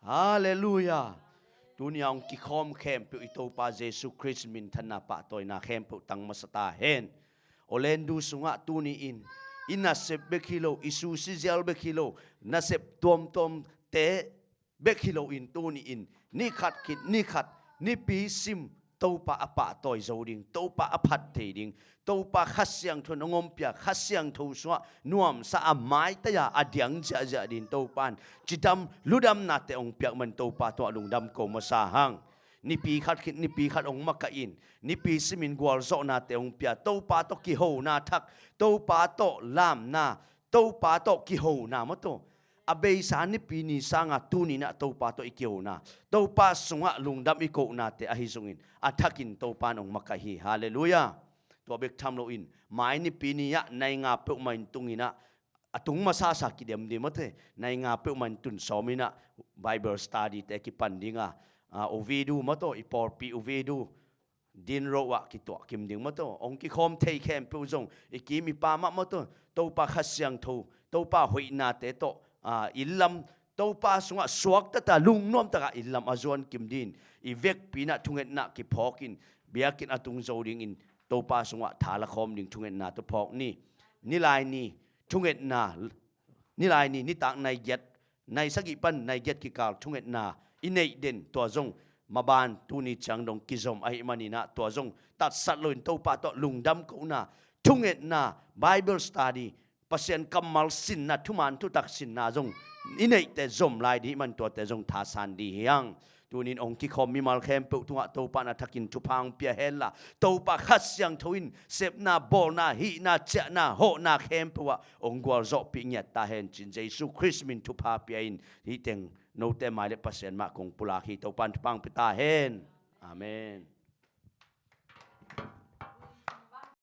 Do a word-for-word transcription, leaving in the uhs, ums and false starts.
Halleluiah. Tuni a hong kikhawm khempeuh i Topa Jesu Khrist minthanna pahtawina khempeuh tang masa ta hen. Orlando sungah tuni-in i nasep bek hi lo, i susizial bek hi lo, nasep tuamtuamte bek hi loin tuni-in ni khat khit ni khat nipi sim Topa a pahtawi zo ding, Topa a phat thei ding, Topa Kha Siangtho in hong ompia, Kha Siangtho sungah nuamsa a maitaia a diang ziahziah ding Topa in cidam ludamnate hong piak man Topa tungah lungdam ko masa hang. Nipi khat khit nipi khat hong makaih in, nipi simin gualzawhnate hong pia, Topa tawh kihona thak, Topa tawh lamna, Topa tawh kihona maw tawh. A beisa nipi ni sanga tuni-in ah Topa tawh i kihona, Topa sungah lungdam i kohnate ahi zongin a thakin Topa in hong makaih hi. Halleluiah. Tua bek tham loin mai nipi ni-ah nai nga peuhmah in tung in ah, a tung masasa kidem ding maw tawh, nai nga peuhmah in tun sawm in ah Bible study-te kipan ding a, a, uvidu maw tawh, i pawlpi uvidu Din Road ah kituah kim ding maw tawh, hong kikhawm thei khempeuh zong i kim i pam ah maw tawh, Topa Kha Siangtho, Topa hoihnate tawh, a, inn lam, Topa sungah suakta ta, lungnuamtaka inn lam a zuan kim dingin i vekpi-in ah thungetna kiphawkin, biakinn a tung zo dingin Topa sungah tha lakhawm ding thungetna tawh phawk ni. Nilai ni thungetna, nilai ni nitak nai giat, nai sagih pan nai giat kikal thungetna i neih den, tua zong maban tuni ciang dong kizom ahih manin ah, tua zong tatsat loin Topa tawh lungdam kohna, thungetna, Bible study, Pasian kammal sinna, thuman thutak sinna zong i neihte zom lai ding ahih man tuate zong thasan ding hi hang. Tuni-in hong kikhawm mimal khempeuh tungah Topa in a thakin thupha hong pia henla, Topa Kha Siangtho in sepna, bawlna, hihna, ciahna, hawhna khempeuh ah hong gualzawhpih ngiat ta hen ci-in Jesu Khrist min thupha pia in, hih teng note mai le Pasian mah kong pulak hi. Topa in thupha hong pia ta hen. Amen.